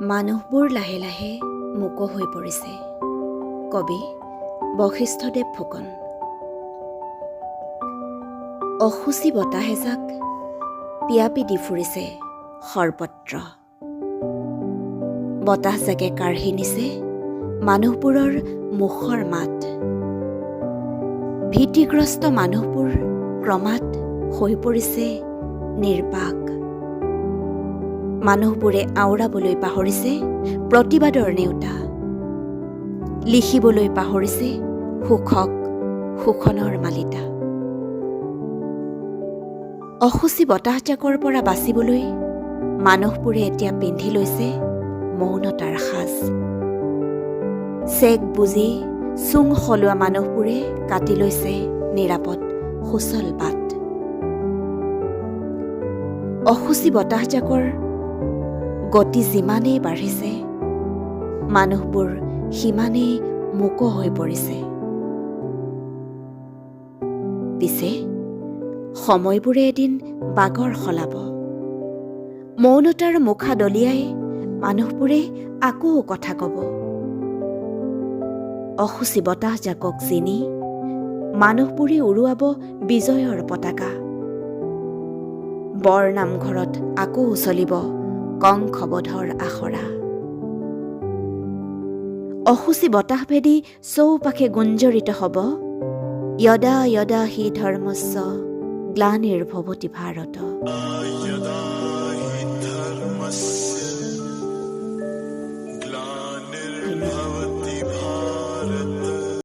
মানুহবোৰ লাহে লাহে মূক হৈ পৰিছে। কবি বশিষ্ঠদেৱ ফুকন। অশুচি বতাহ এজাক পিয়াপি দি ফুৰিছে সৰ্বত্ৰ। বতাহজাকে কাঢ়ি নিছে মানুহবোৰৰ মুখৰ মাত। ভীতিগ্ৰস্ত মানুহবোৰ ক্ৰমাৎ হৈ পৰিছে নিৰ্বাক। মানুহবোৰে আওৰাবলৈ পাহৰিছে প্ৰতিবাদৰ নেওতা, লিখিবলৈ পাহৰিছে সুখক শোষণৰ মালিতা। অশুচি বতাহজাকৰ পৰা বাচিবলৈ মানুহবোৰে এতিয়া পিন্ধি লৈছে মৌনতাৰ সাজ। চেগ বুজি চুং সলোৱা মানুহবোৰে কাটি লৈছে নিৰাপদ সুচল বাট। অশুচি বতাহজাকৰ গতি যিমানেই বাঢ়িছে, মানুহবোৰ সিমানেই মূক হৈ পৰিছে। পিছে সময়বোৰে এদিন বাগৰ সলাব। মৌনতাৰ মুখা দলিয়াই মানুহবোৰে আকৌ কথা ক'ব। অশুচি বতাহজাকক চিনি মানুহবোৰে উৰুৱাব বিজয়ৰ পতাকা। বৰ নামঘৰত আকৌ চলিব কংসবধৰ আখৰা। অশুচি বতাহ ভেদি চৌপাশে গুঞ্জৰিত হ'ব, "যদা যদা হি ধৰ্মস্য গ্লানিৰ্ভৱতি ভাৰত।" यदा हि धर्मस्य